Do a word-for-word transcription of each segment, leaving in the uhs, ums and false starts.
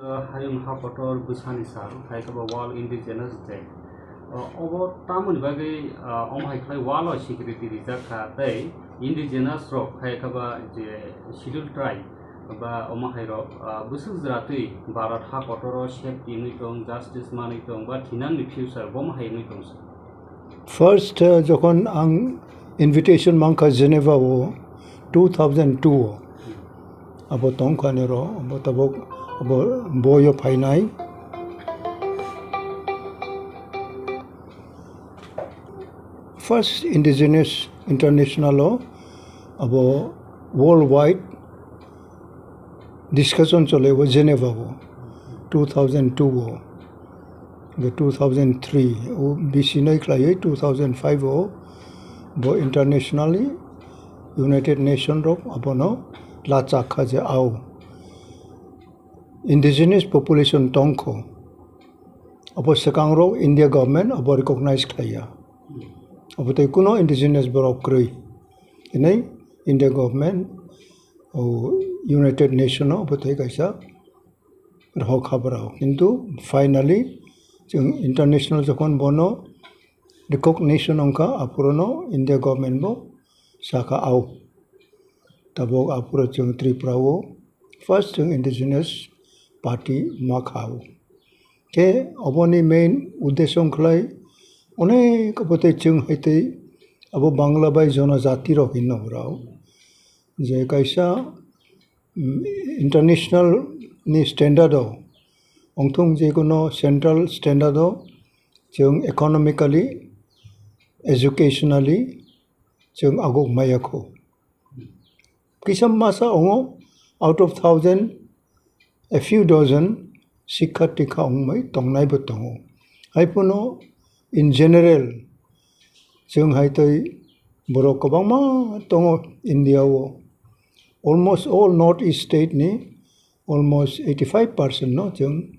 Hayung ha kotor bwsani sal, hai khe bo World Indigenous Day. O, obo tamoni bagwi, ah, omo hai khlai wall o swikriti rijak kha tei indigenous rok hai khe ba je schedule tribe ba omo hai rok, ah, bwswk jwra twi Bharat ha kotor o safety wngwi tong, justice manwi tong ba thinangni future bo omo hai wngwi tong se. First, uh, jokhon ang invitation mankha Geneva o two thousand two o, abo tongkha nero, abo tabok, abo boyo phainai. First Indigenous International o, abo worldwide discussion chole bo Geneva o, two thousand two o, ge two thousand three o, bisi noi khlaiwi two thousand five o, bo internationally United Nation rok abono lachak kha je ao indigenous population tongkho, abo swkang rok India government abo recognize khlaiya, abo tei kuno indigenous borok kwrwi, hinwi India government o United Nation o abo tei kaisa rohok habra o. Kintu finally chwng international jokhon bono recognition wngkha, aphuru no India government bo sakha ao. Tabok aphuru chwng Tripura o first chwng indigenous party ma kha o. Khe oboni main uddesho wngkhlai onek abo tei chwng hai tei abo Bangla bai jonojati rok hinno borok. Je kaisa, mm, international ni standard o, wngthung je kono central standard o, chwng economically, educationally, chwng aguk maya kho. Kisa masa ongo, out of thousand, a few dozen sikha tikha wngmai tongnai bo tongo. Hai phano in general, chwng hai tei borok kwbangma tongo India o. Almost all North East state ni almost eighty-five percent no chwng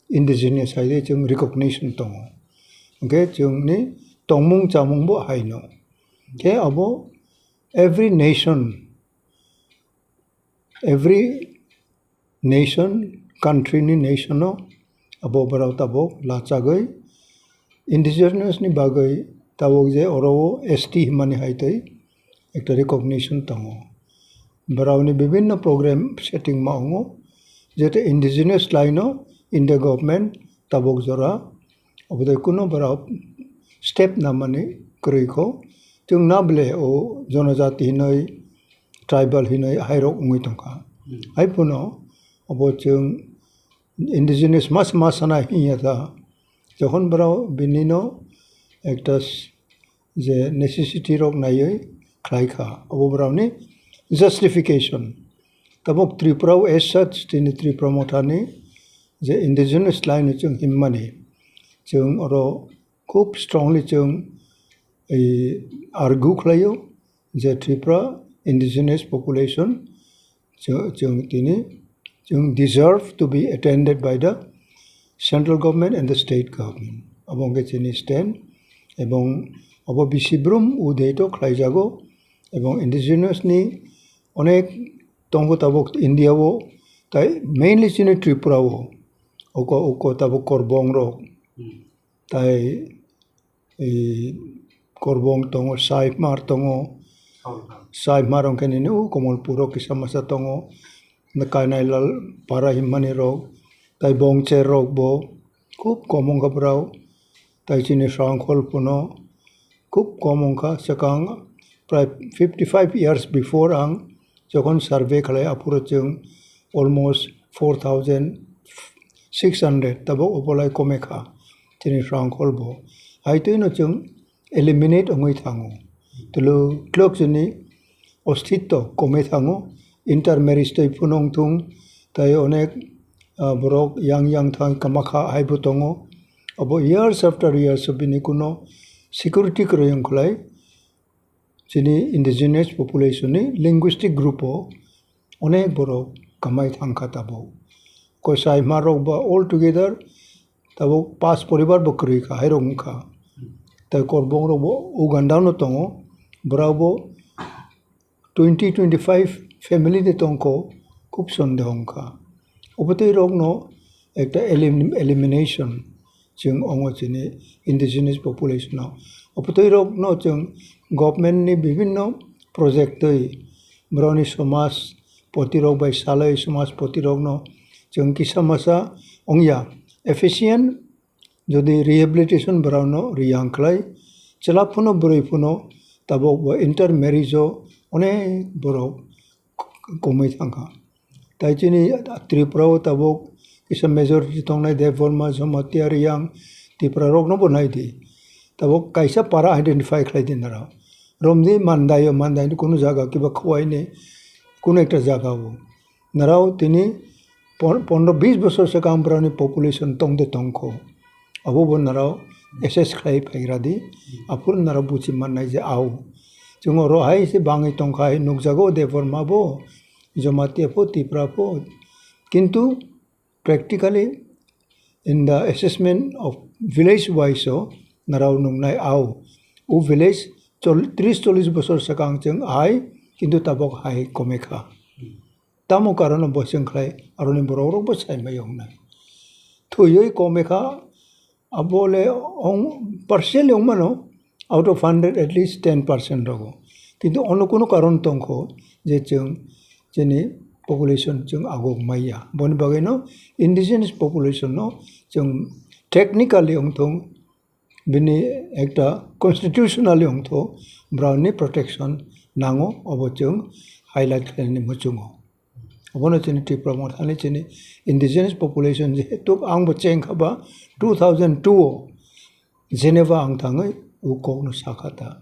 indigenous hai de chwng recognition tongo. Hwnkhe chwngni tongmung chamung bo hai no. Khe abo every nation, every nation, country ni nation o abo borok tabok lachagwi indigenous ni bagwi tabok je oro o S T himani hai tei ekta recognition tongo. Borokni bibinno program setting ma wngo, jete indigenous line o India government tabok jora obodai kuno borok step namani kwrwi kho. Chwng na ble o jonojati hinoi, tribal hinoi hairok wngwi tongkha. Hmm. Hai phano obo chwng indigenous mas masana hinya ta. Jokhon borok binino ekta s-, je necessity rok naiwi khlai kha, obo borokni justification. Tabok Tripura o as such, tini Tripura mothani je indigenous line o chwng himmani, chwng oro khub strongly chwng, eh, argue khlaio je Tripura indigenous population chwng, chwng tini, chwng deserve to be attended by the central government and the state government. Abo hwnkhe chini stand, ebong abo bisi brum udei to khlaijago, ebong indigenous ni onek tongo tabok India o, tai mainly chini Tripura o, oko, oko tabok Korbong rok, hmm, tai eh, Korbong tongo, Saimar tongo. Saimar. Saimar hwnkhe nini o Komolpuro kisa masa tongo. Kainailal para himmani rok, tai Bongcher rok bo khub kom wngkha borok. Tai chini Srangkhol phano khub kom wngkha. Swkang prai fifty five years before ang jokhon survey khlai, aphuru chwng almost four thousand six hundred, tabok obolai kome kha chini Srangkhol bo. Hai twi no chwng eliminate wngwi thango. Tulu tlok chini ostitto kome thango. Intermarriage tei phunung thung tai onek, ah, borok yang yang thang kama kha hai bo tongo. Abo years after years bini kuno security kwrwi wngkhlai. Chini indigenous population ni linguistic group o onek borok kamai thangkha tabok. Kosai hma rok ba all together tabok pas poribar bo kwrwi kha, hairok wngkha. Tai Korbong rok bo Uganda no tongo, borok bo twenty, twenty five family de tongkho, khub sondeho wngkha. Obotwi rokno ekta elim-, elimination chwng ongo chini indigenous population o. Obotwi rokno chwng government ni bibhinno project twi borokni somaj poti rok bai salai somaj poti rokno chwng kisa masa ongya efficient jodi rehabilitation borokno riyang khlai chwla phano bwrwi phano tabok bo intermarriage o onek borok komwi thangkha. Tai chini Tripura o tabok kisa majority tongnai Debbarma, Jamatia, Riyang, Tipra rokno bo nai di. Tabok kaisa para identify khlai di nara. Romdi Mandai o, Mandai ni kunu jaga kiba Khowai ni kunu ekta jaga o. Narao tini pon-, pondro bis bosor swkang borokni population tongde tongkho. Abo bo narao assess khlai phaigra di. Aphuru narao buchi mannai je ao. Chwng oro hai se bangwi tongkha hai nukjago Debbarma bo, Jamatia pho, Tipra pho. Kintu practically in the assessment of village wise o narao nungnai ao. O village chol-, tris chollish bosor swkang chwng hai, kintu tabok hai komekha. Tamo karono bo chwng khlai aroni borok rok bo sai mai wngnai. Thwiwi komekha abo le ong-, partially wngmano out of hundred at least ten percent rogo. Kintu ono kuno karon tongkho je chwng chini population chwng agok maya. Boni bagwino indigenous population no chwng technically wngthong bini ekta constitutionally wngtho borokni protection nango, obo chwng highlight khlainani muchungo. Obono chini Tipra Mothani chini indigenous population jehetu angbo chengkha ba two thousand two o Geneva ang thangwi o kokno sakha ta.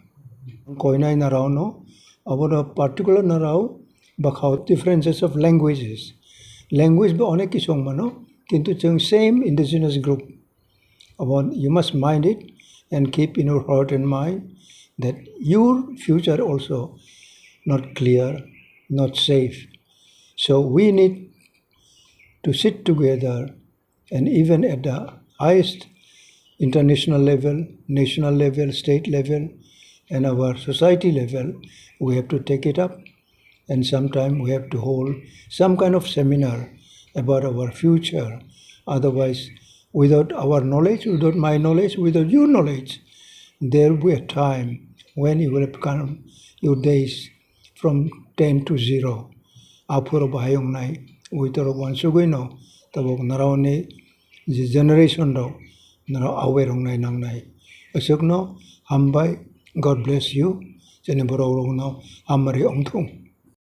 Koinai narao no, obono particular narao bakhao differences of languages. Language bo onek kisu wngmano, kintu chwng same indigenous group. Abo, you must mind it and keep in your heart and mind that your future also not clear, not safe. So we need to sit together and even at the highest international level, national level, state level, and our society level, we have to take it up. And sometimes we have to hold some kind of seminar about our future. Otherwise, without our knowledge, without my knowledge, without your knowledge, there will be a time when you will have come your days from ten to zero. Aphuru bahai wngnai, uitorok wansugwino, tabok narao ni je generation rok, narao aware wngnai nangnai. Aswkno hambai, God bless you, chini borok rokno hamari wngthung.